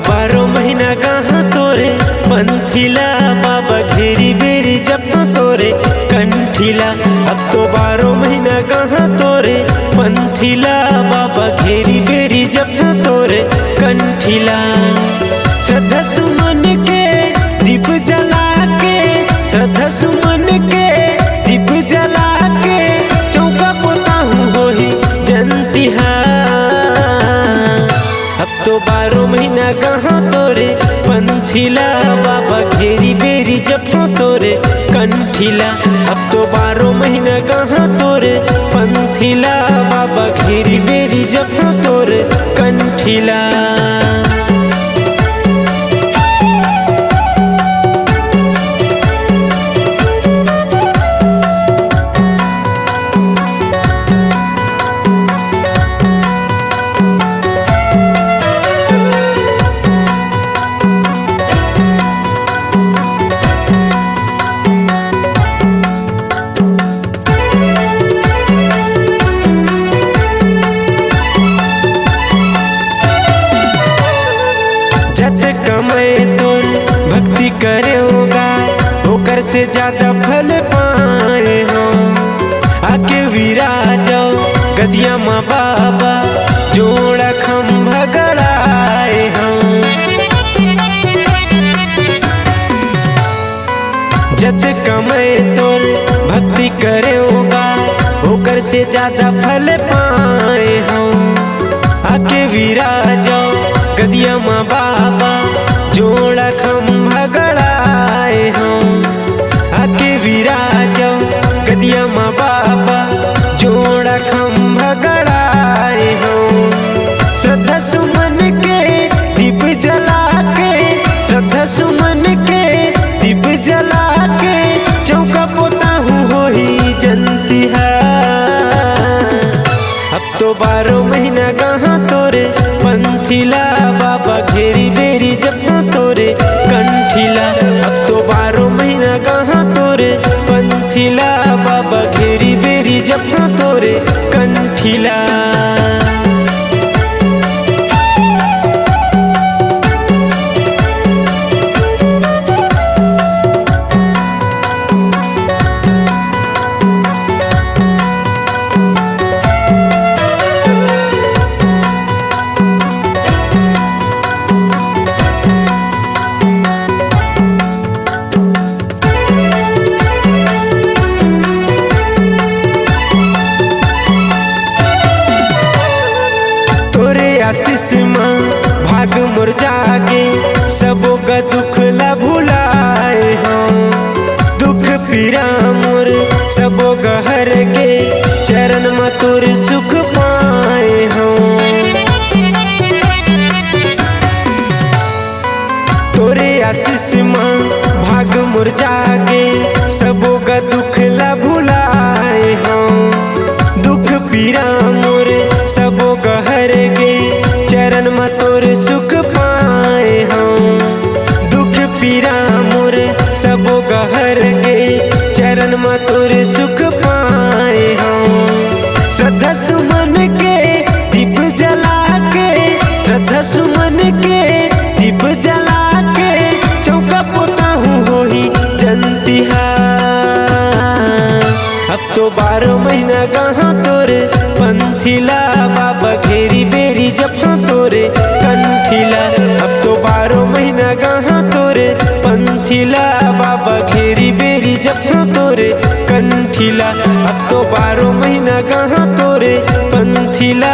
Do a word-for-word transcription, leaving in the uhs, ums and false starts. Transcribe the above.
बारो महीना गाहा तोरे पंथी ला, बाबा घेरी बेरी जपहा तोरे कंठी ला। अब तो बारो महीना गाहा तोरे पंथी ला, बाबा घेरी बेरी जपहा तोरे कंठी ला। श्रद्धा सुमन के दीप जला के, श्रद्धा सुमन के दीप जला के चौका पोताहूँ होही जंतिहा। अब तो बारो महीना गाहा तोरे पंथी ला, बाबा घेरी बेरी जपहा तोरे कंठी ला। अब तो बारो महीना गाहा तोरे पंथी ला, बाबा घेरी बेरी जपहा तोरे कंठी ला। जतका मैं तोर भक्ति करेंव गा, ओकर से ज्यादा फल पाए हँव। आके विराजव गदिया म बाबा, जोड़ा खंभा गड़ाए हँव। जतका मैं तोर भक्ति करेंव गा, ओकर से ज्यादा फल पाए हँव। आके विराजव गदिया म बाबा, जोड़ा खंभा गड़ाए हँव। आके विराजव गदिया म बाबा, जोड़ा खंभा गड़ाए हँव। श्रद्धा सुमन के दीप जला के, श्रद्धा सुमन के दीप जला के चौका पोताहूँ होही जंतिहा। अब तो बारो महीना गाहा तोरे पंथी ला, बाबा घेरी बेरी जपहा तोरे कंठी ला। अब तो बारो महीना गाहा तोरे पंथी ला, बाबा घेरी बेरी जपहा तोरे कंठी ला। तोरे आशीष म भाग मोर जागे, सबो ग दुख ला भुलाए हँव। दुख पीरा मोर सबो ग हर गे, चरण म तोर सुख पाए हँव। तोरे आशीष म भाग मोर जागे, सबो ग दुख ला भुलाए हँव। दुख पीरा मोर सबो ग हर गे, चरण म तोर सुख पाए हँव। दुख पीरा मोर सबो ग हर गे, चरण म तोर सुख पाए हँव। श्रद्धा सुमन के दीप जला के, श्रद्धा सुमन के दीप जला के चौका पोताहूँ होही जंतिहा। अब तो बारो महीना गाहा तोरे पंथी ला, बाबा घेरी बेरी जपहा तोरे कंठी ला। अब तो बारो महीना गाहा तोरे पंथी ला, बाबा घेरी बेरी जपहा तोरे कंठी ला। अब तो बारो महीना गाहा तोरे पंथी ला,